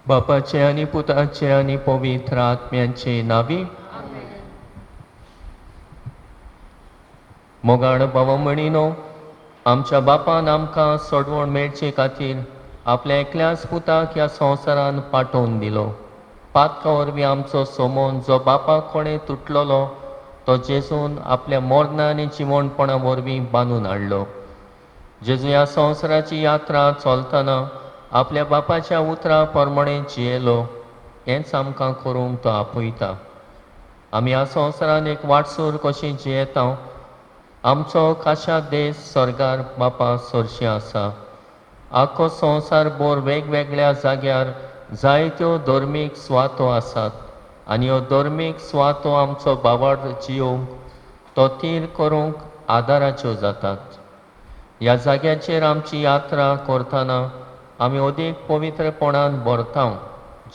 बापाचे आनी पुताचे आनी पवित्र आत्म्याचे नावी. मोगाळ बाबा म्हणिनो, आमच्या बापान आमकां सोडवण मेळचे खातीर आपल्या एकल्याच पुताक ह्या संवसारान पाठोवन दिलो. पातका वरवीं आमचो सोमोन जो बापाक कोणें तुटलोलो तो जेजून आपल्या मोरना आनी जिवणपणा वरवीं बांदून हाडलो. जेजू ह्या संवसाराची यात्रा चलतना आपल्या बापाच्या उतरा प्रमाणे जियेलो. हेंच आमकां करूंक तो आपयता. आमी ह्या संवसारान एक वाटसूर कशी जियेता. आमचो खाशा देश स्वर्गार बापा सरशी आसा. आख्खो संवसार भर वेगवेगळ्या जाग्यार जायत्यो धर्मीक सुवातो आसात आनी ह्यो धर्मीक सुवातो आमचो बावाड जियोवंक तो थीर करूंक आदाराच्यो जातात. ह्या जाग्याचेर आमची यात्रा करतना आमी अदीक पवित्रपणान भरता.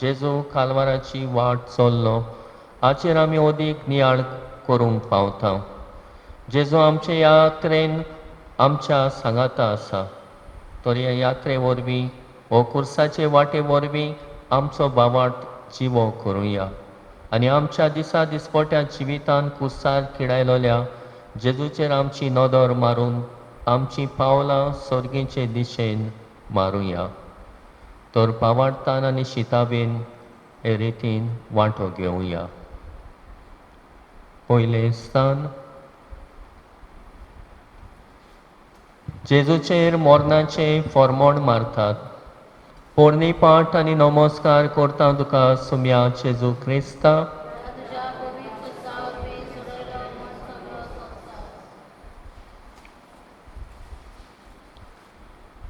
जेजू कालवाराची वाट चल्लो हाचेर आमी अदीक नियाळ करूंक पावता. जेजू आमचे यात्रेन आमच्या सांगाता आसा. तर ह्या यात्रे वरवीं हो कुर्साचे वाटे वरवीं आमचो बावाट जिवो करुया आनी आमच्या दिसा दिसपट्या जिवितान कुर्सार किडायलोल्या जेजूचेर आमची नदर मारून आमची पावलां सर्गीचे दिशेन मारुया. तर पावाडतान आनी शिताबेन हे रितीन वांटो घेवया. पयलें स्थान, जेजूचेर मरणाचें फॉर्मोण मारतात. पोरणी पाठ आनी नमस्कार करता तुका सुम्या जेजू क्रिस्ता.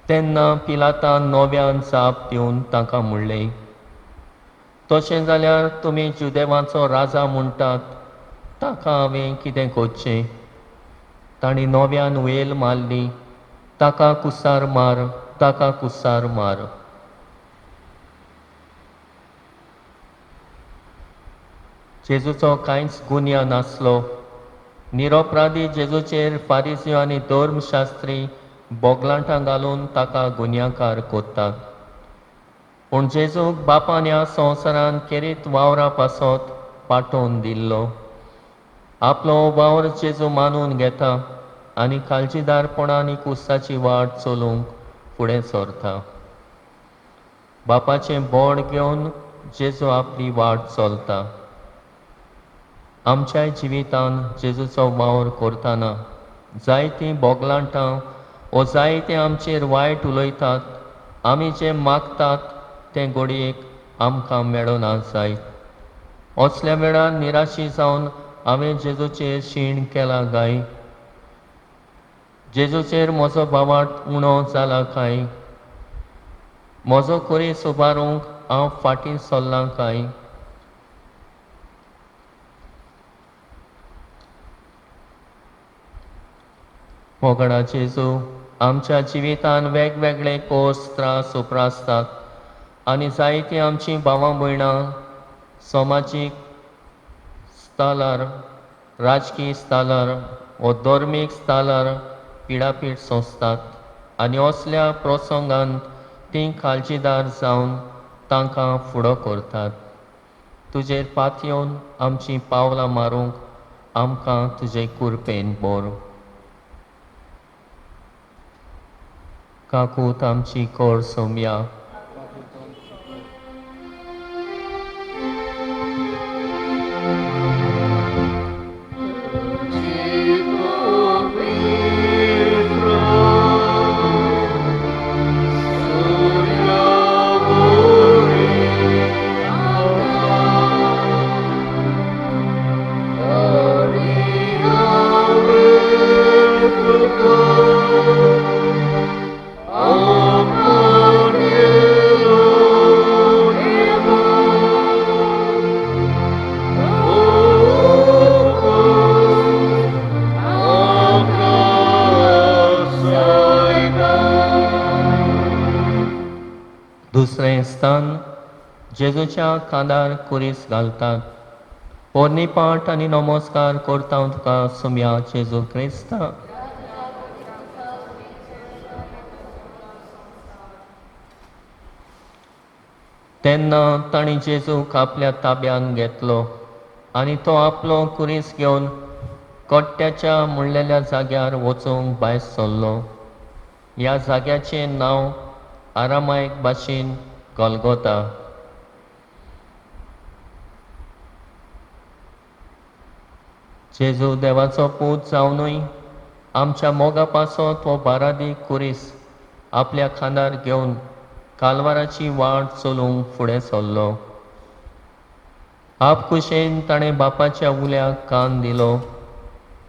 तेन्ना पिलातान नव्यान जाप दिवन तांकां म्हणलें, तशें जाल्यार तुमी जुदेवाचो राजा म्हणटात ताका हांवें कितें करचें? तांणी नव्यान वेल मारली, ताका कुसार मार, ताका कुसार मार. जेजूचो कांयच गुन्यांव नासलो. निरपराधी जेजूचेर फारिजियो आनी धर्मशास्त्री बोगलांटां घालून ताका गुन्यांवकार करतात. पूण जेजूक बापान ह्या संवसारान खेरीत वावरा पासत पाठोवन दिल्लो. आपलो वावर जेजू मानून घेता आनी काळजीदारपणान कुसाची वाट चलूंक फुडें सरता. बापाचें बोड घेवन जेजू आपली वाट चलता. आमच्याय जिवितान जेजूचो वावर करतना जायतीं बोगलांटां ओ जायते आमचेर वायट उलयतात. आमी जें मागतात तें घडयेक आमकां मेळना जायत. असल्या वेळार निराशी जावन हांवें जेजूचेर शीण केला काय? जेजूचेर म्हजो भावार्थ उणो जाला काय? म्हजो खुरीस उबारूंक हांव फाटीं सरलां काय? मोगडा जेजू, आमच्या जिवितान वेगवेगळे कोर्स त्रास उप्रासतात आनी जायतीं आमचीं भावां भयणां समाजीक स्थलार, राजकीय स्थलार वो धर्मीक स्थलार पिडापीड सोंसतात आनी असल्या प्रसंगांत तीं काळजीदार जावन तांकां फुडो करतात. तुजेर पातयेवन आमचीं पावलां मारूंक आमकां तुजे कुरपेन बोर. काकूत आमची कोर सोमया. दुसरें स्थान, जेजूच्या खांदार कुरीस घालतात. पोरणी पाठ आनी नमस्कार करता तुका सुम्या जेजू क्रिस्ता. तेन्ना तांणी जेजूक आपल्या ताब्यान घेतलो आनी तो आपलो कुरीस घेवन कोट्ट्याच्या म्हणलेल्या जाग्यार वचूंक भायर सरलो. ह्या जाग्याचें नांव आरामायक भाशेन गोलगोता. जेजू देवाचो पूत जावनूय आमच्या मोगा पासत हो बारादी कुरीस आपल्या खांदार घेवन कालवाराची वाट चलूंक फुडें सरलो. आपखुशेन ताणें बापाच्या उल्याक कान दिलो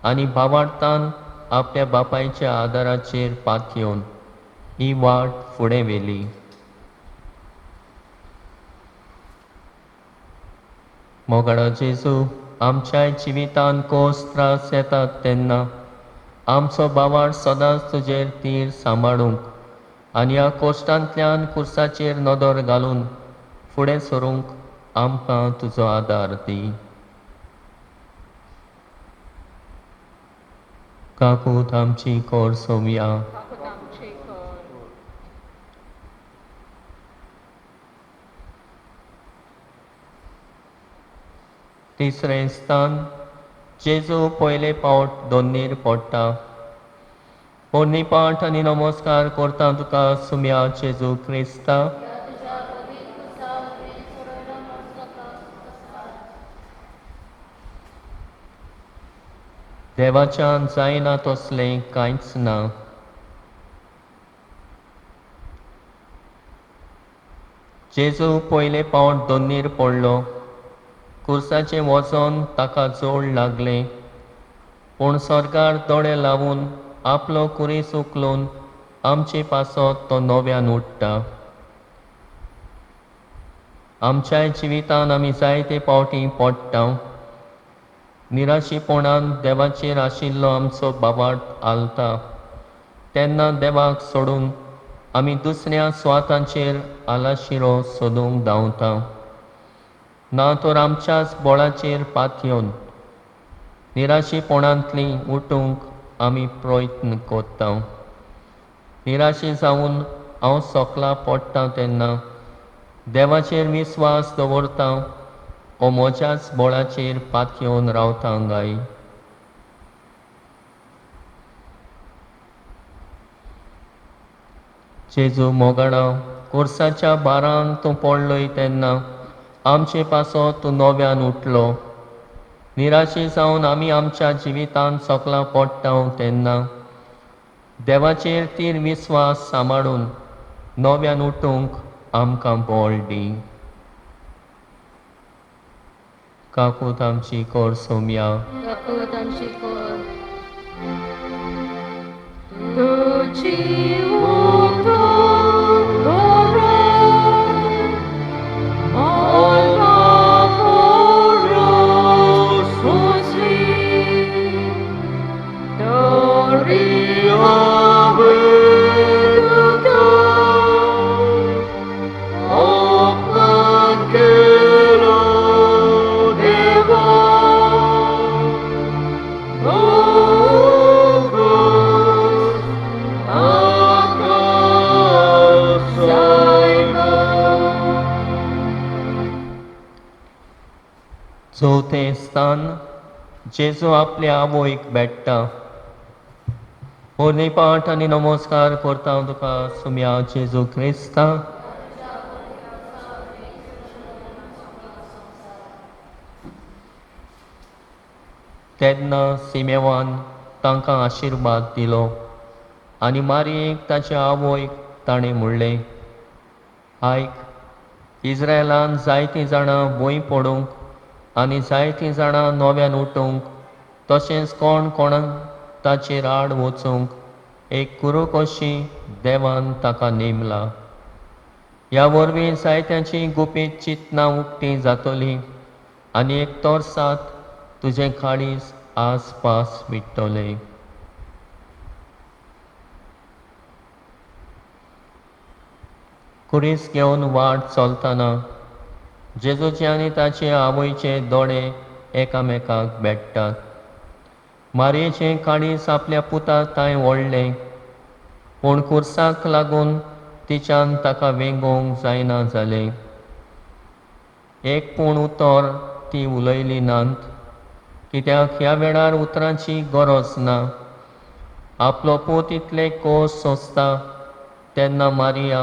आनी भावार्थान आपल्या बापायच्या आदाराचेर पातयेवन ही वाट फुडें व्हेली. मोगाडो जेजू, आमच्या जिवितान कोस त्रास येतात तेन्ना आमचो भावार्थ सदांच तुजेर तीर सांबाळूंक आनी ह्या कोश्टांतल्यान कुर्साचेर नदर घालून फुडें सरूंक आमकां तुजो आदार दी. काकूत आमची कोर सोमया. तिसरें स्थान, जेजू पयले पावट दोन्नीर पडटा. पोरणी पाठ आनी नमस्कार करता तुका सुम्या जेजू क्रिस्ता. देवाच्यान जायना तसलें कांयच ना. जेजू पयले पावट दोन्नीर पडलो. कुर्साचें वचोन ताका जोड लागलें, पूण सरकार दोळे लावन आपलो कुरीस उखलून आमचे पासत तो नव्यान उठ्ठा. आमच्याय जिवितान आमी जायते पावटी पडटा. निराशेपणान देवाचेर आशिल्लो आमचो बाबाट आलता तेन्ना देवाक सोडून आमी दुसऱ्या स्वातांचेर आलाशिरो सोदूंक धांवता. ना तर आमच्याच बळाचेर पातयेवन निराशेपणांतली उठूंक आमी प्रयत्न करता. निराशे जावन हांव सोकला पडटा तेन्ना देवाचेर विस्वास दवरता ओ म्हज्याच बळाचेर पातयेवन रावता गाय. जेजू मोगाडा, कोर्साच्या बारान तूं पडलोय तेन्ना आमचे पासत तूं नव्यान उठलो. निराशे जावन आमी आमच्या जिवितान सोकलां पडटा तेन्ना देवाचेर तीर विस्वास सांबाळून नव्यान उठूंक आमकां बळ दी. काकूत आमची कोर सोमया. काकूत आमची कोर. तुजी चवथें स्थान, जेजू आपल्या आवयक भेट्टा. पोरणी पाठ आनी नमस्कार करता तुका सुम्या जेजू क्रिस्ता. तेन्ना सिमेवान तांकां आशिर्वाद दिलो आनी मारयेक ताच्या आवयक ताणें म्हणलें, आयक, इस्रायलान जायतीं जाणां भंय पडूंक आनी जायतीं जाणां नव्यान उठूंक तशेंच कोण कोणाक ताचेर आड वचूंक एक कुरू कशी देवान ताका नेमला. ह्या वरवीं जायत्यांची गुपीत चिंतनां उक्तीं जातलीं आनी एक तोरसात तुजें काळीज आसपास विट्टलें. कुरीस घेवन वाट चलतना जेजूचे आनी ताचे आवयचे दोळे एकामेकाक भेट्टात. मारयेचें काळीज आपल्या पुता तांय व्हडलें, पूण कुर्साक लागून तिच्यान ताका वेंगोवंक जायना जालें. एक पूण उतर ती उलयली नात, कित्याक ह्या वेळार उतरांची गरज ना. आपलो पूत इतले कोस सोंसता तेन्ना मारिया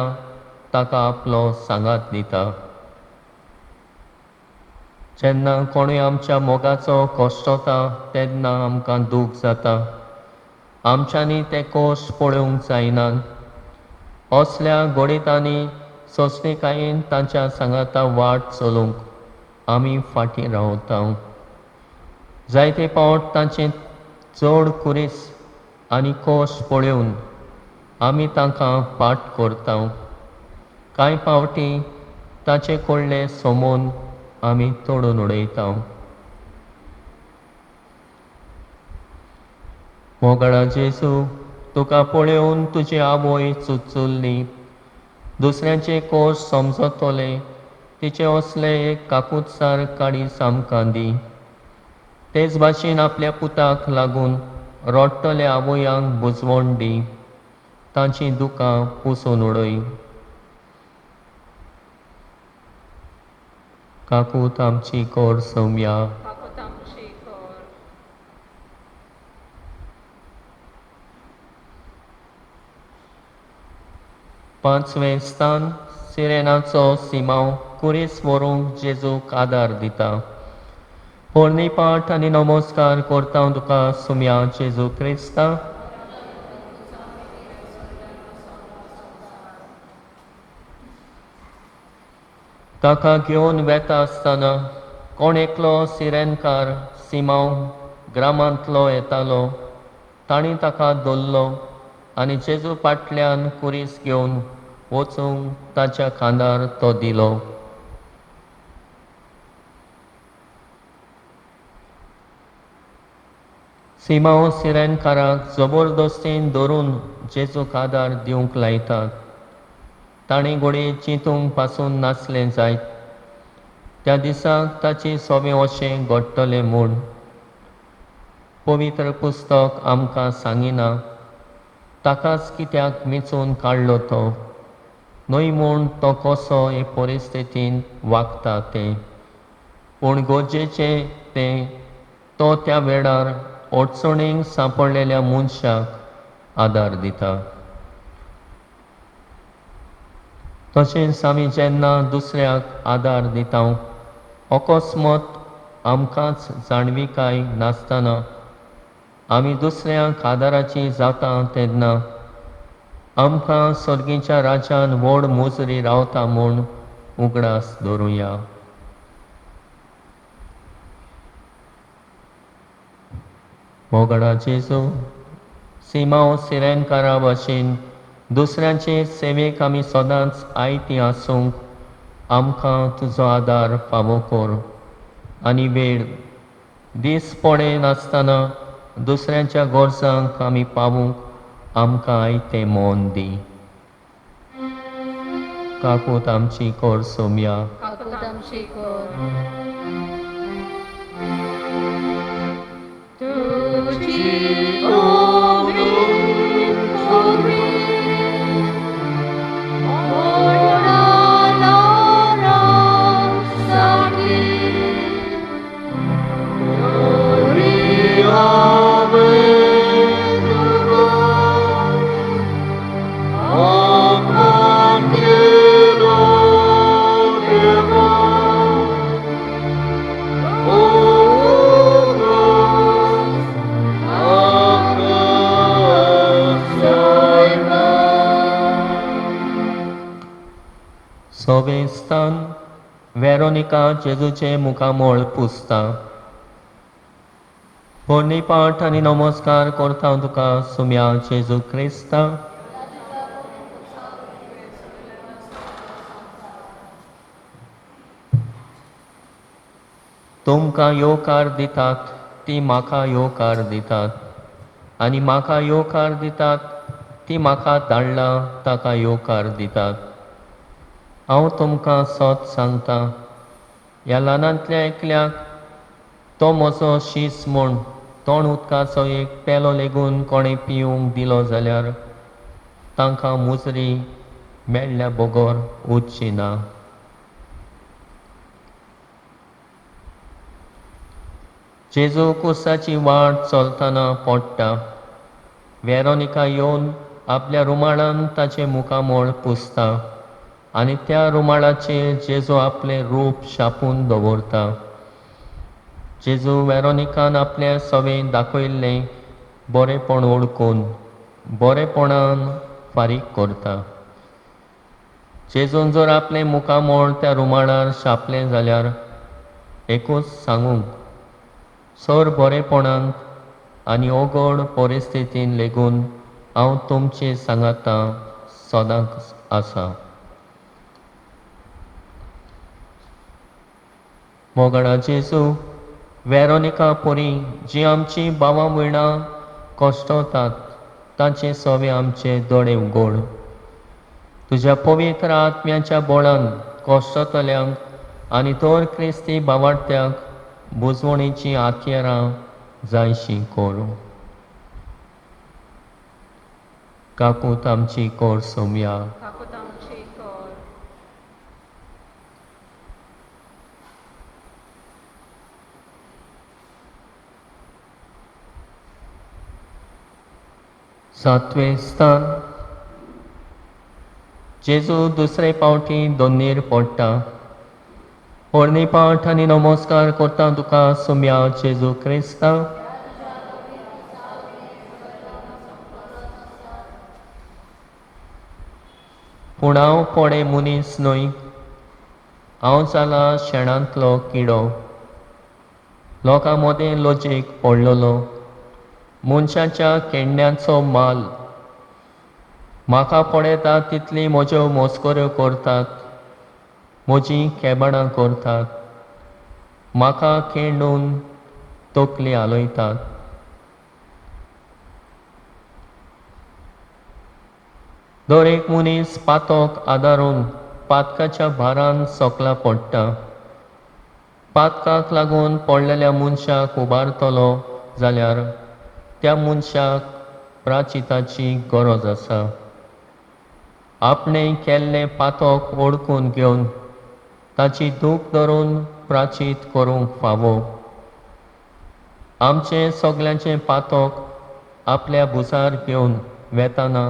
ताका आपलो सांगात दिता. जेन्ना कोणूय आमच्या मोगाचो कश्टता तेन्ना आमकां दूख जाता. आमच्यांनी ते कोश पळोवंक जायनात. असल्या घडितांनी सोंसणीकायेन तांच्या सांगाता वाट चलूंक आमी फाटीं रावता. जायते फावट तांचे चड कुरीस आनी कोश पळोवन आमी तांकां पाट करता. कांय फावटी ताचे कडले सोमून आमी तोडून उडयता. मोगाळा जेजू, तुका पळोवन तुजी आवय चुचुल्ली. दुसऱ्यांचे कोश समजतले तिचे असले एक काकुतसार काळीज आमकां दी. तेच भाशेन आपल्या पुताक लागून रडटले आवयांक बुजवण दी. तांची दुकां पुसून उडय. काकूत आमची कोर सोमया. काकूत आमची कर. पांचवें स्थान सिरेनाचो सिमांव कुरीस व्हरूंक जेजूक आदार दिता. पोरणी पाठ आनी नमस्कार करता तुका सुम्या जेजू क्रिस्ता. ताका घेवन वेता आसतना कोण एकलो सिरेनकार सिमांव ग्रामांतलो येतालो. तांणी ताका धरलो आनी जेजू फाटल्यान कुरीस घेवन वचूंक ताच्या खांदार तो दिलो. सिमांव सिरेनकाराक जबरदस्तीन धरून जेजूक आदार दिवंक लायतात. तांणी घडये चिंतूंक पासून नासलें जायत त्या दिसाक ताची सोबें अशें घडटलें म्हूण. पवित्र पुस्तक आमकां सांगिना ताकाच कित्याक मेचून काडलो तो, न्हय म्हूण तो कसो हे परिस्थितीन वागता तें, पूण गरजेचें तें तो त्या वेळार अडचणींक सांपडलेल्या मनशाक आदार दिता. तशेंच आमी जेन्ना दुसऱ्याक आदार दिता अकस्मात आमकांच जाणविकाय नासतना आमी दुसऱ्यांक आदाराची जाता तेन्ना आमकां सर्गीच्या राज्यान व्हड मुजरी रावता म्हूण उगडास दवरुया. मोगाळा जेजू, सिमांव सिरेनकारा भाशेन दुसऱ्यांचे सेवेक आमी सदांच आयती आसूंक आमकां तुजो आदार फावो कर आनी वेळ दीस पडे नासतना दुसऱ्यांच्या गरजांक आमी पावूंक आमकां आयतें मन दी. काकूत आमची कर सोमया. काकूत आमची कर. तुजी सवें स्थान वेरोनिका जेजूचें मुखामळ पुसता. पोरणी पाठ आनी नमस्कार करता तुका सुम्या जेजू क्रिस्ता. तुमकां येवकार दितात ती म्हाका येवकार दितात आनी म्हाका येवकार दितात ती म्हाका धाडला ताका येवकार दितात. हांव तुमकां सत सांगता, ह्या ल्हानांतल्या एकल्याक तो म्हजो शीस म्हूण तोंड उदकाचो एक पेलो लेगून कोणें पिवंक दिलो जाल्यार तांकां मुजरी मेळ्ळ्या बगर उरची ना. जेजू कुसाची वाट चलतना पडटा. वेरोनिका येवन आपल्या रुमाळान ताचें मुखामळ पुसता आनी त्या रुमाळाचेर जेजू आपलें रूप छापून दवरता. जेजू वेरोनिकान आपल्या सवें दाखयल्लें बरेपण वळखून बरेपणान फारीक करता. जेजून जर आपलें मुखामळ त्या रुमाळार छापलें जाल्यार एकूच सांगूंक सर बरेपणांत आनी अवघड परिस्थितीन लेगून हांव तुमचे सांगाता सदांच आसा. मोगाळा जेजू, वेरोनिका परी जी आमची भावां भयणां कश्टवतात तांचे सवे आमचे दोळे उगड. तुज्या पवित्र आत्म्याच्या बळान कश्टतल्यांक आनी तर क्रिस्ती भावार्थ्यांक बुजवणेचीं हत्यारां जायशी करूं. काकूत आमची कोर सोमया. काकूत आमची कर. सातवें स्थान. जेजू दुसरे पावटी दोन्नीर पडटा. पोरणी पाठ आनी नमस्कार करता तुका सुम्या जेजू क्रिस्ता. पूण हांव पोडे मनीस न्हय, हांव जाला शेणांतलो किडो, लोकां मदें लजेक पडलेलो, मनशाच्या केंड्यांचो माल. म्हाका पळयता तितली म्हज्यो मस्कऱ्यो करतात, म्हजीं केबाणां करतात, म्हाका केंडून तकली हालयतात. दर एक मनीस पातक आदारून पातकाच्या भारान सकला पडटा. पातकाक लागून पडलेल्या मनशाक उबारतलो जाल्यार त्या मनशाक प्राचिताची गरज आसा. आपणें केल्लें पातक वळखून घेवन ताची दूख धरून प्राचीत करूंक फावो. आमचें सगल्यांचें पातक आपल्या भुजार घेवन वेताना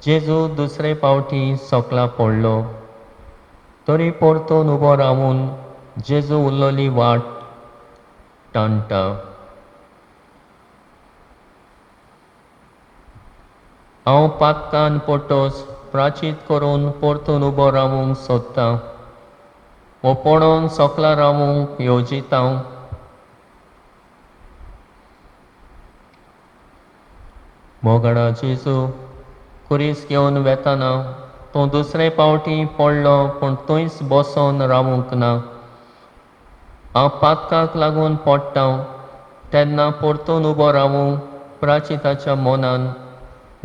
जेजू दुसरे पावटी सकला पडलो. तरी परतून उबो रावून जेजू उरलेली वाट ताणटा. हांव पातकान पडटच प्राचीत करून परतून उबो रावूंक सोदतां वो पडोन सकला रावूंक येवजिता. मोगाळा जेजू, कुरीस घेवन वेताना तूं दुसरे पावटी पडलो पूण थंयच बसोन रावूंक ना. हांव पातकाक लागून पडटा तेन्ना परतून उबो रावूंक प्राचिताच्या मनान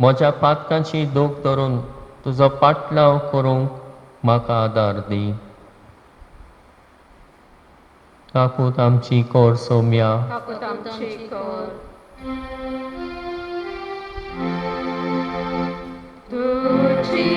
म्हज्या पातकाची दूख धरून तुजो पाटलाव करूंक म्हाका आदार दी. काकूत आमची कोर सोम्या. काकूत आमची कर. तुजी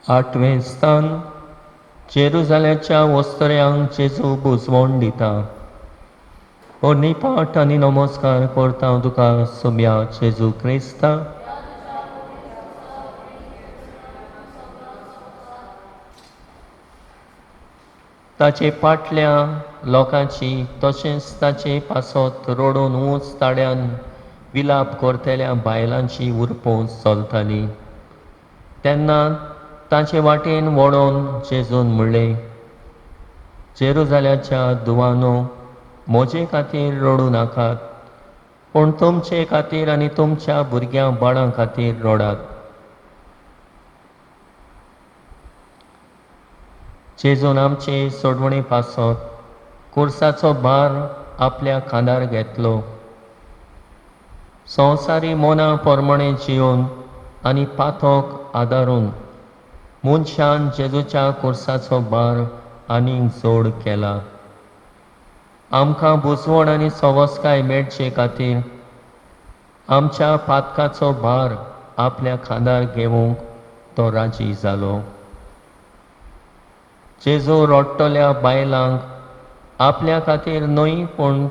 आठवें स्थान. जेरुजाल्याच्या वस्त्र्यांक जेजू बुजवण दिता. पोरणी पाठ आनी नमस्कार करता तुका सुम्या जेजू क्रिस्ता. ताचे पाटल्या लोकांची तशेंच ताचे पासत रडून ऊंच ताड्यान विलाप करतल्या बायलांची उरपोस चलताली. तेन्ना ताचे वाटेन वळोवन जेजून म्हणलें, जेरुजाल्याच्या दुवानो, म्हजे खातीर रडूं नाकात, पूण तुमचे खातीर आनी तुमच्या भुरग्यां बाळां खातीर रडात. जेजून आमचे सोडवणे पासत कुर्साचो भार आपल्या खांदार घेतलो. संवसारी मना प्रमाणे जिवन आनी पातक आदारून मनशान जेजूच्या कुर्साचो भार आनीक जोड केला. आमकां बुजवण आनी सवस्काय मेळचे खातीर आमच्या पातकाचो भार आपल्या खांदार घेवंक तो राजी जालो. जेजू रडटल्या बायलांक आपल्या खातीर न्हय पूण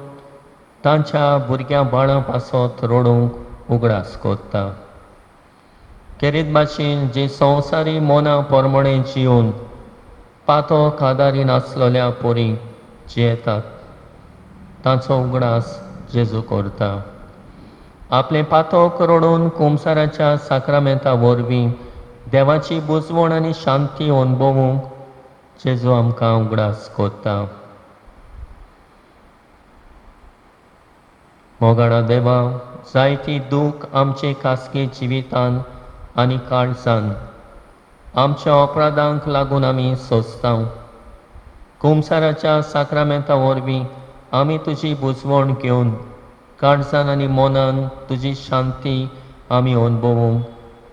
तांच्या भुरग्यां बाळां पासत रडूंक उगडास कोत्ता. खेरीत भाशेन जी संवसारी मना प्रमाणे जिवन पातक आदारी नासलेल्या पोरी जियेतात तांचो उगडास जेजू करता. आपलें पातक रडून कुमसाराच्या साक्रामेंता वरवीं देवाची बुजवण आनी शांती अनुभवूंक जेजू आमकां उगडास कोत्ता. मोगाळा देवा, जायती दूख आमचे खासगी जिवितान आनी काळजान आमच्या अपराधांक लागून आमी सोंसता. कुमसाराच्या साक्रामेंता वरवीं आमी तुजी बुजवण घेवन काळजान आनी मनान तुजी शांती आमी अनुभवूंक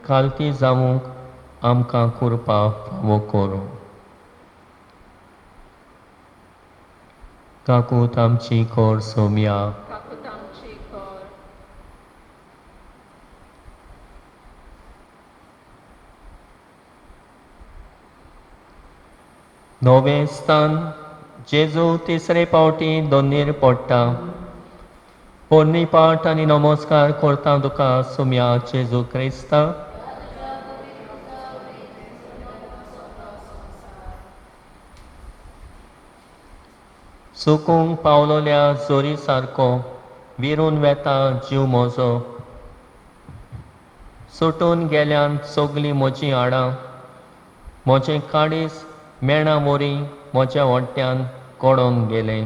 खालती जावंक आमकां कृपा फावो करूं. काकूत आमची कर सोमया. काकूत आमची कर. नवें स्थान. जेजू तिसरे पावटी दोनीर पडटा. पोरणी पाठ आनी नमस्कार करता तुका सोमया जेजू क्रिस्ता. सुकूंक पावलोल्या जोरी सारको विरून वेता जीव म्हजो. सुटून गेल्यान सगलीं म्हजीं हाडां. म्हजें काळीज मेणा वरी म्हज्या वट्ट्यान कडोन गेलें.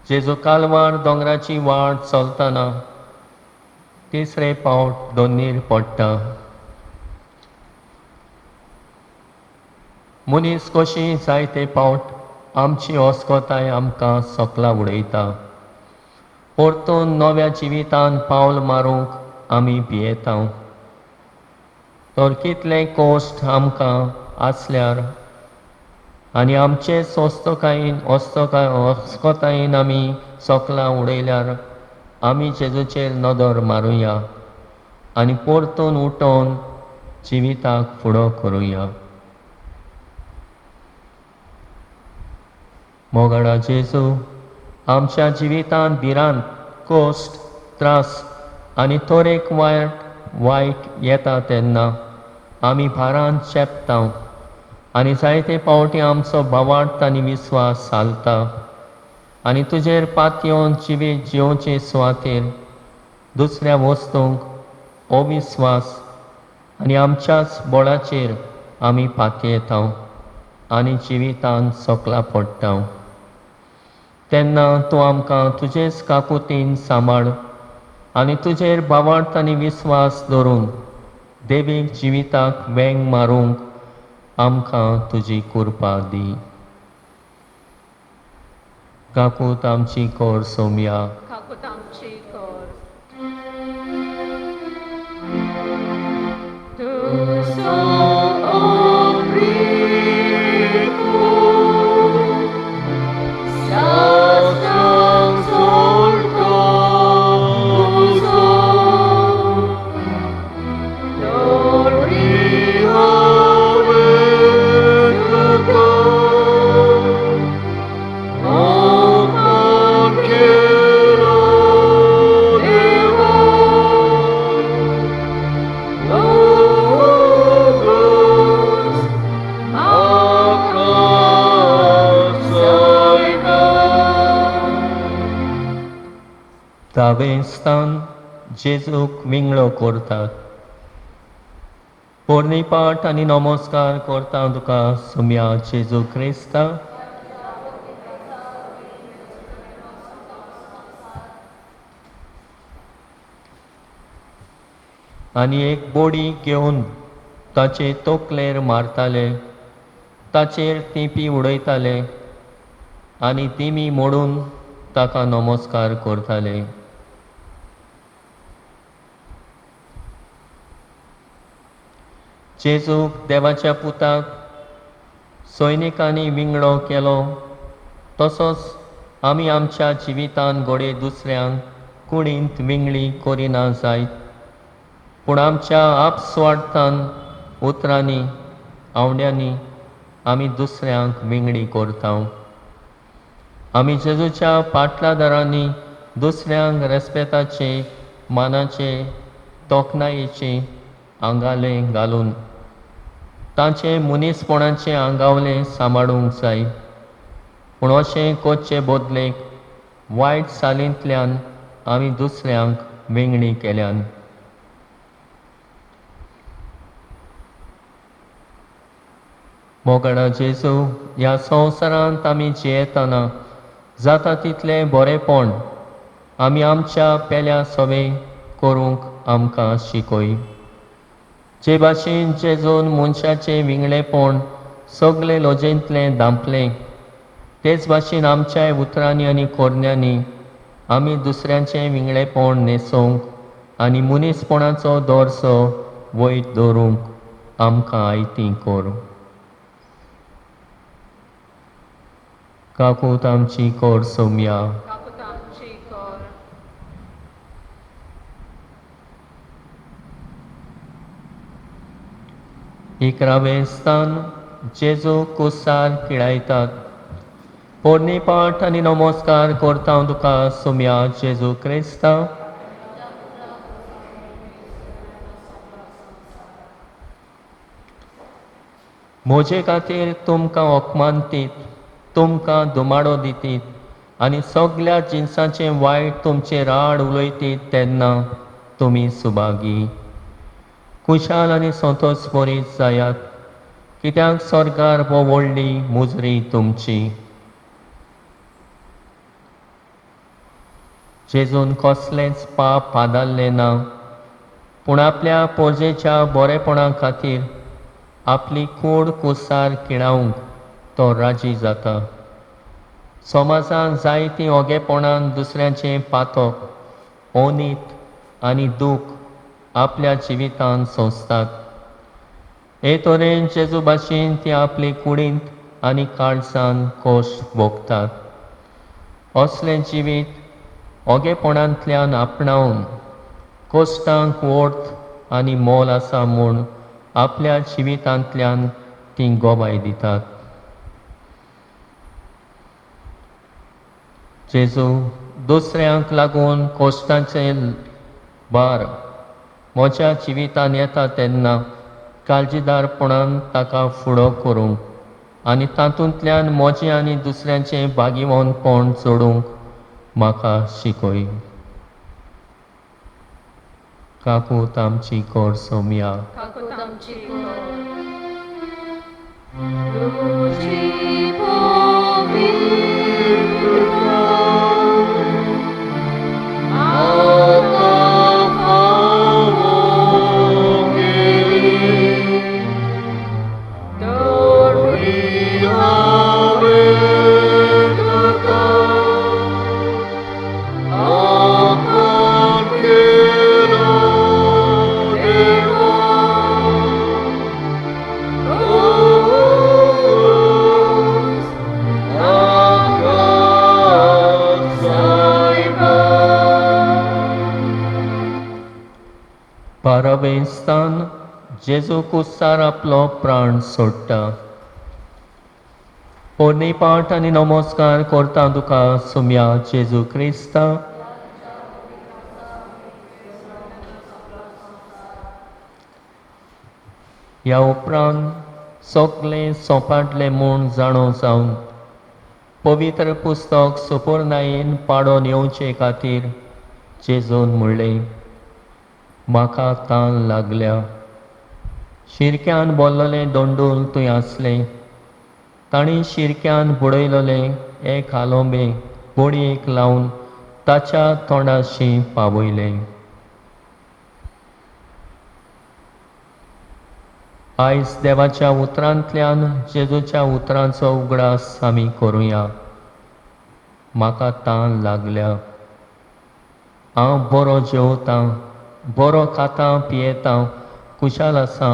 जेजू कालवार दोंगराची वाट चलतना तिसरे पावट दोनीर पडटा. मनीस कशी जायते पावट आमची अस्कताय आमकां सकला उडयता. परतून नव्या जिवितान पावल मारूंक आमी भियेता. तर कितले कश्ट आमकां आसल्यार आनी आमचे स्वस्तकायेन अस्कतायेन आमी सकला उडयल्यार आमी जेजूचेर नदर मारुया आनी परतून उठोवन जिविताक फुडो करुया. मोगाळा जेजू, आमच्या जिवितांत भिरांत, कश्ट, त्रास आनी तरेक वायट येता तेन्ना आमी भारान चेपता आनी जायते पावटी आमचो भावार्थ आनी विस्वास हालता आनी तुजेर पातयेवन जिवीत जिवचे सुवातेर दुसऱ्या वस्तूंक अविस्वास आनी आमच्याच बळाचेर आमी पातयेता आनी जिवितान सकला पडटा. तेन्ना तूं आमकां तुजेच काकुतीन सांबाळ आनी तुजेर भावार्थ आनी विस्वास दवरून देवीक जिविताक वेंग मारूंक आमकां तुजी कृपा दी. काकूत आमची कर सोमया. काकूत आमची कर. धावें स्थान. जेजूक विंगळो करतात. पोरणी पाठ आनी नमस्कार करता तुका सोमया जेजू क्रिस्ता. आनी एक बोडी घेवन ताचे तोकलेर मारताले, ताचेर तेंपी उडयताले आनी दिमी मोडून ताका नमस्कार करताले. जेजूक देवाच्या पुताक सैनिकांनी विंगडो केलो तसोच आमी आमच्या जिवितान घडये दुसऱ्यांक कुडींत विंगळी करिना जायत, पूण आमच्या आपस्वार्थान उतरांनी आंवड्यांनी आमी दुसऱ्यांक विंगडी करता. आमी जेजूच्या पाटलादारांनी दुसऱ्यांक रेस्पेताचे, मानाचे, तोखणायेचे आंगाले घालून तांचे मनीसपणाचे आंगावले सांबाळूंक जाय. पूण अशें करचे बदलेक वायट चालींतल्यान आमी दुसऱ्यांक वेंगणी केल्यान. मोगाडा जेजू, ह्या संवसारांत आमी जियेतना जाता तितलें बरेंपण आमी आमच्या पेल्या सवे करूंक आमकां शिकय. जे भाशेन जेजून मनशाचें विंगळेपण सगळे लजेंतलें धांपलें, तेच भाशेन आमच्याय उतरांनी आनी कोरण्यांनी आमी दुसऱ्यांचें विंगळेपण न्हेसोवंक आनी मनीसपणाचो दर्जो वयर दवरूंक आमकां आयती कर. काकूत आमची कर सोमया. काकूत आमची कर. इकरावें स्थान, जेजू कुसार किळायतात. पोरणी पाठ आनी नमस्कार करता तुका सोमया जेजू क्रिस्ता. म्हजे खातीर तुमकां अपमानतीत, तुमकां दुमाडो दितीत आनी सगल्या जिनसाचें वायट तुमचें राड उलयतीत तेन्ना तुमी सुभागी, खुशाल आनी संतोष बरीत जायात, कित्याक सरकार हो व्हडली मुजरी तुमची. जेजून कसलेंच पाप आदारलें ना, पूण आपल्या पोरजेच्या बरेपणा खातीर आपली कूड कुसार किळावंक तो राजी जाता. समाजान जायतीं ओगेपणान दुसऱ्यांचें पातक, अनीत आनी दूख आपल्या जिवितान सोंसतात. हे तरेन जेजू भाशेन ती आपले कुडींत आनी काळजान खोश भोगतात. असलें जिवीत ओगेपणांतल्यान आपणावन कश्टांक वर्थ आनी मोल आसा म्हूण आपल्या जिवितांतल्यान ती गोबाय दितात. जेजू, दुसऱ्यांक लागून कश्टांचे भार म्हज्या जिवितान येता तेन्ना काळजीदारपणान ताका फुडो करूंक आनी तातूंतल्यान म्हजें आनी दुसऱ्यांचें भागिवनपण जोडूंक म्हाका शिकय. काकूत आमची कर सोमया. काकूत आमची कर. बारावें स्थान, जेजू कुसार आपलो प्राण सोडटा. पोरणी पाठ आनी नमस्कार करता तुका सोमया जेजू क्रिस्ता. ह्या उपरांत सगळें सोंपाटलें म्हूण जाणो जावन पवित्र पुस्तक सुपुर्णायेन पाडोन येवचे खातीर जेजून म्हणलें, म्हाका तान लागल्या. शिरक्यान बोल्लोलें दोंडूल थंय आसलें. तांणी शिरक्यान बुडयलोलें एक आलोंबें बोडयेक लावन ताच्या तोंडाशी पावयलें. आयज देवाच्या उतरांतल्यान जेजूच्या उतरांचो उगडास आमी करुया. म्हाका तान लागल्या, हांव बरो जेवतां, बरो खातां पियेतां, खुशाल आसा,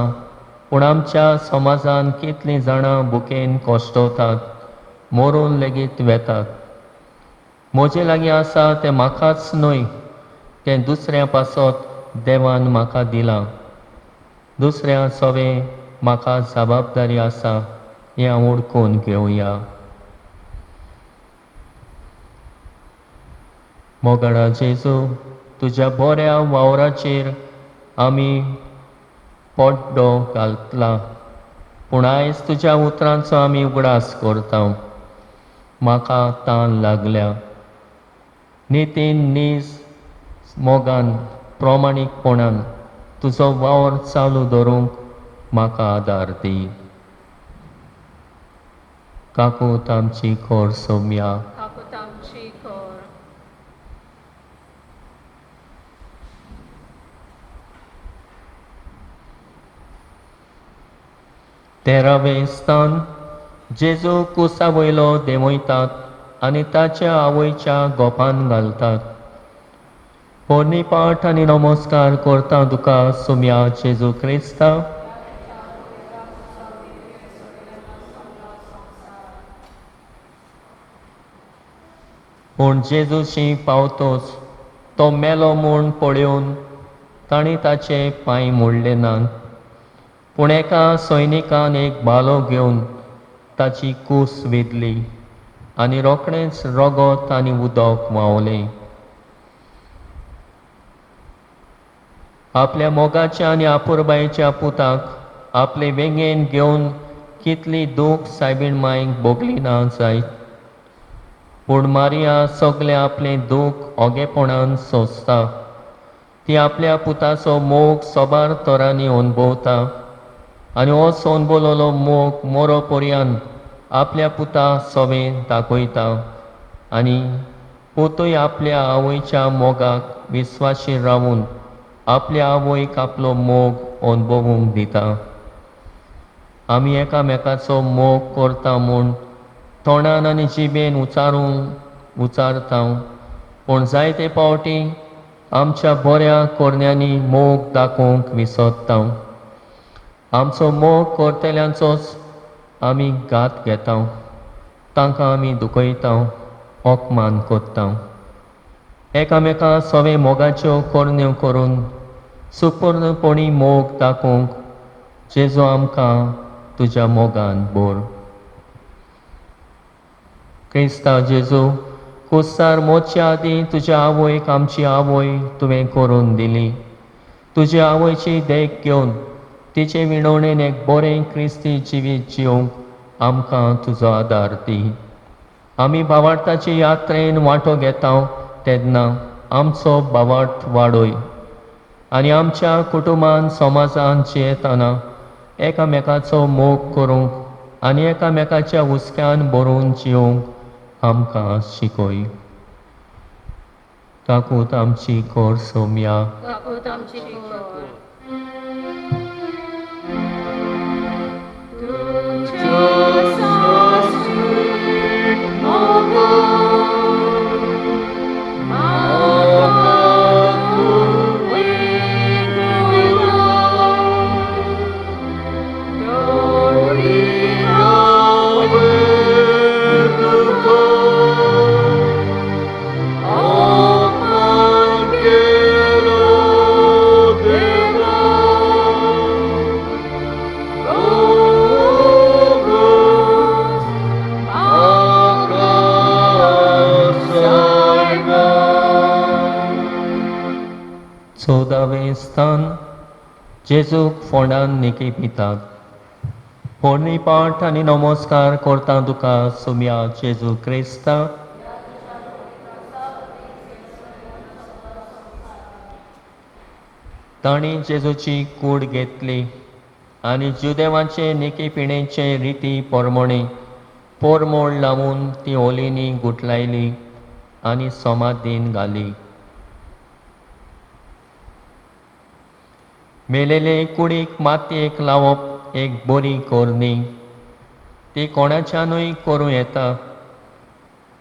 पूण आमच्या समाजान कितलीं जाणां भुकेन कश्टवतात, मरून लेगीत वेतात. म्हजे लागीं आसा तें म्हाकाच न्हय, तें दुसऱ्या पासत देवान म्हाका दिलां. दुसऱ्या सवें म्हाका जबाबदारी आसा हें हांव ओळखून घेवया. मोगाळा जेजू, तुज्या बऱ्या वावराचेर आमी पड्डो घातला, पूण आयज तुज्या उतरांचो आमी उगडास करता. म्हाका तान लागल्या. नितीन नीज मोगान प्रामाणीकपणान तुजो वावर चालू दवरूंक म्हाका आदार दी. काकूत आमची खोर सोम्या. काकूत आमची कर. तेरावें स्थान. जेजू कुसा वयलो देंवयतात आनी ताच्या आवयच्या गोपान घालतात. पोरणी पाठ आनी नमस्कार करता तुका सुम्या जेजू क्रिस्ता. पूण जेजूशी पावतोच तो मेलो म्हूण पळोवन तांणी ताचे पांय मोडले नात, पूण एका सैनिकान एक भालो घेवन ताची कूस वेधली आनी रोखडेंच रगत आनी उदक व्हांवलें. आपल्या मोगाच्या आनी आपुरबायेच्या पुताक आपले वेंगेन घेवन कितली दूख सायबीण मांयक भोगली ना जायत, पूण मारिया सगळें आपलें दूख ओगेपणान सोंसता. ती आपल्या पुताचो मोग सोबार तरांनी अणभवता आनी हो अणभवलेलो मोग मोरो पर्यंत आपल्या पुता सवें दाखयता आनी पुतूय आपल्या आवयच्या मोगाक विस्वाशी रावून आपल्या आवयक आपलो मोग अणभवूंक दिता. आमी एकामेकाचो मोग करता म्हूण तोंडान आनी जिबेन उचारता, पूण जायते फावटी आमच्या बऱ्या करण्यांनी मोग दाखोवंक विसरता. आमचो मोग करतल्यांचोच आमी घात घेता, तांकां आमी दुखयता, अपमान करता. एकामेका सवे मोगाच्यो करण्यो करून सुपूर्णपणी मोग दाखोवंक जेजू आमकां तुज्या मोगान भर. क्रिस्ता जेजू, कुस्तार मोडच्या आदीं तुज्या आवयक आमची आवय तुवें करून दिली. तुजे आवयची देख घेवन तिचे विणवणेन एक बरें क्रिस्ती जिवीत जिवंक आमकां तुजो आदार दी. आमी भावार्थाचे यात्रेन वांटो घेता तेन्ना आमचो भावार्थ वाडय आनी आमच्या कुटुंबान समाजान जियेतना एकामेकाचो मोग करूंक आनी एकामेकाच्या हुस्क्यान भरून जिवंक आमकां शिकय. काकूत आमची कर सोम्या. काकूत आमची कर. चवदावें स्थान. जेजूक फोंडान निकी पितात. पोरणी पाठ आनी नमस्कार करता तुका सुम्या जेजू क्रिस्ता. तांणी जेजूची कूड घेतली आनी जुदेवाचे निकी पिणेचे रिती परमणे पोरमोळ लावन ती ओलींनी गुठलायली आनी समाधीन घाली. मेलेले कुडीक मातयेक लावप एक बरी करणी. ती कोणाच्यानूय करूं येता,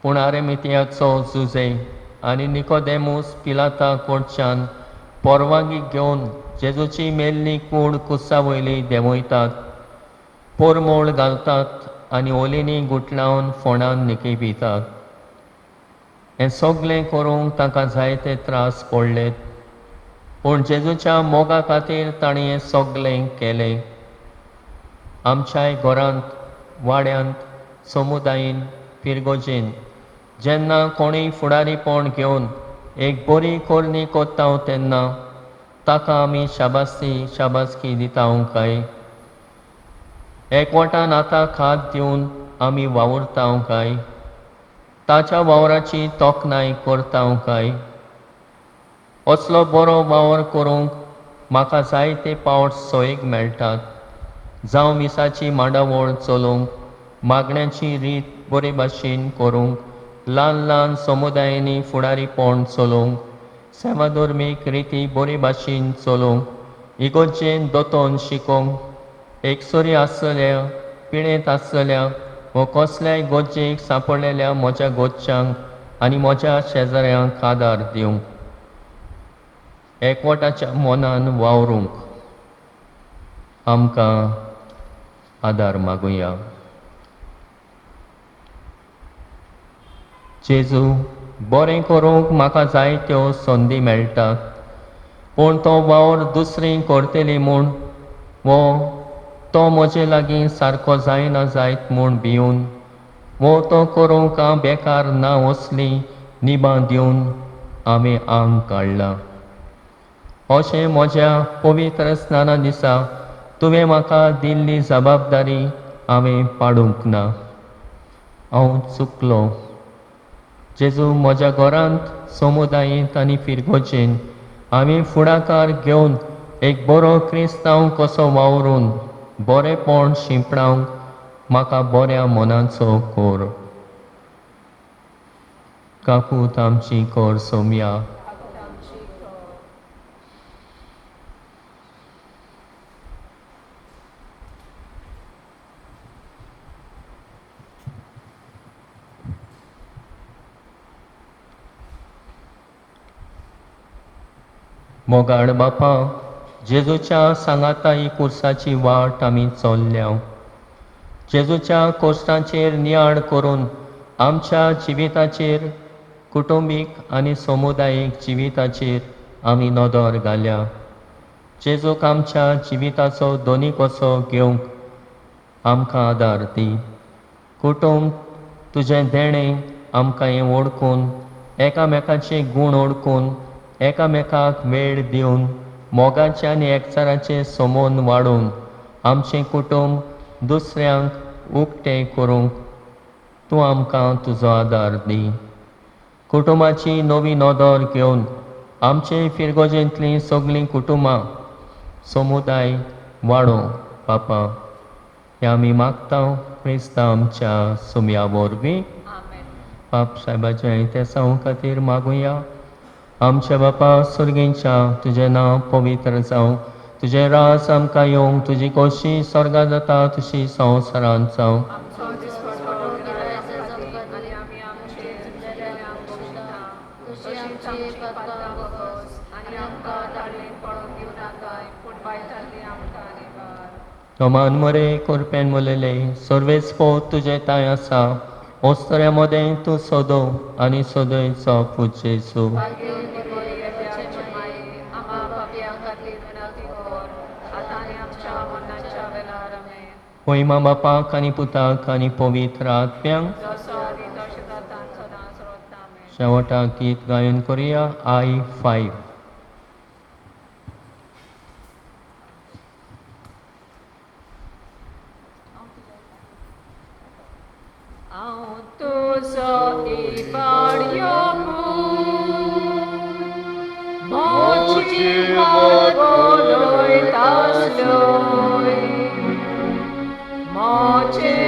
पूण आरेमितियाचो जुजे आनी निकोदेमूस पिलाता कडच्यान परवानगी घेवन जेजूची मेल्ली कूड कुसा वयली देंवयतात, पोरमोळ घालतात आनी ओलींनी गुटलावन फोंडान निकेपितात. हें सगलें करूंक तांकां जायते त्रास पडले, पूण जेजूच्या मोगा खातीर तांणी हें सगलें केलें. आमच्याय घरांत, वाड्यांत, समुदायेन, फिरगोजेन जेन्ना कोणूय फुडारीपण घेवन एक बरी करणी करता तेन्ना ताका आमी शाबासी शाबासकी दिता काय? एकवटान आतां खात दिवन आमी वावुरता काय? ताच्या वावराची तोखणाय करता काय? असलो बरो वावर करूंक म्हाका जायते पावट सोयीक मेळटात. जावं मिसाची मांडावळ चलोवंक, मागण्याची रीत बरे भाशेन करूंक, ल्हान ल्हान समुदायांनी फुडारीपण चलोवंक, सेवाधर्मीक रिती बरे भाशेन चलोवंक, इगोर्जेन दोतोन शिकोवंक, एकसुरी आसलेल्या, पिळेंत आसलेल्या वो कसल्याय गरजेक सांपडलेल्या म्हज्या गोच्यांक आनी म्हज्या शेजाऱ्यांक आदार दिवंक, एकवटाच्या मनान वावरूंक आमकां आदार मागुया. जेजू, बरें करूंक म्हाका जायत्यो संदी मेळटात, पूण तो वावर दुसरी करतली म्हूण वो तो म्हजे लागीं सारको जायना जायत म्हूण भिवन वो तो करूंक हांव बेकार ना असली निबां दिवन हांवें आंग काडलां. अशें म्हज्या पवित्र स्नाना दिसा तुवें म्हाका दिल्ली जबाबदारी हांवें पाडूंक ना. हांव चुकलो. जेजू, म्हज्या घरांत, समुदायेंत आनी फिरगोजेन हांवें फुडाकार घेवन एक बरो क्रिस्तांव कसो वावरून बरेपण शिंपडावंक म्हाका बऱ्या मनाचो कोर. काकूत आमची कर सोमया. मोगाळ बापा, जेजूच्या सांगाता ही कुर्साची वाट आमी चल्ल्या. जेजूच्या कोश्टांचेर नियाळ करून आमच्या जिविताचेर, कुटुंबीक आनी समुदायीक जिविताचेर आमी नदर घाल्या. जेजूक आमच्या जिविताचो दोनी कसो घेवंक आमकां आदार दी. कुटुंब तुजें देणें आमकां हें वळखून, एकामेकाचे गूण वळखून, एकामेकाक वेळ दिवन, मोगाचे आनी एकचाराचे समोन वाडोवन आमचें कुटुंब दुसऱ्यांक उक्तें करूंक तूं आमकां तुजो आदार दी. कुटुंबाची नवी नदर घेवन आमचे फिरगोजेंतलीं सगळीं कुटुंबां, समुदाय वाडोवं बापा, हें आमी मागता क्रिस्तांव आमच्या सुमया वरवीं. बाप साहेबाच्या इतिहासां खातीर मागुया. आमच्या बापा सर्गींच्या, तुजें नांव पवित्र जावं, तुजें रास आमकां येवंक, तुजी खोशी स्वर्गांत जाता तशी संवसारांत जावं. मान मरे कोरप्यान मुलेले सर्वेच पोत तुजें तांय आसा, ओस्तऱ्या मदें तूं सोदो आनी सोदयचो पूत जेजू. होयमा बापाक आनी पुताक आनी पवित्र आत्म्यांक. शेवटाक गीत गायन करुया. I 5. Mochi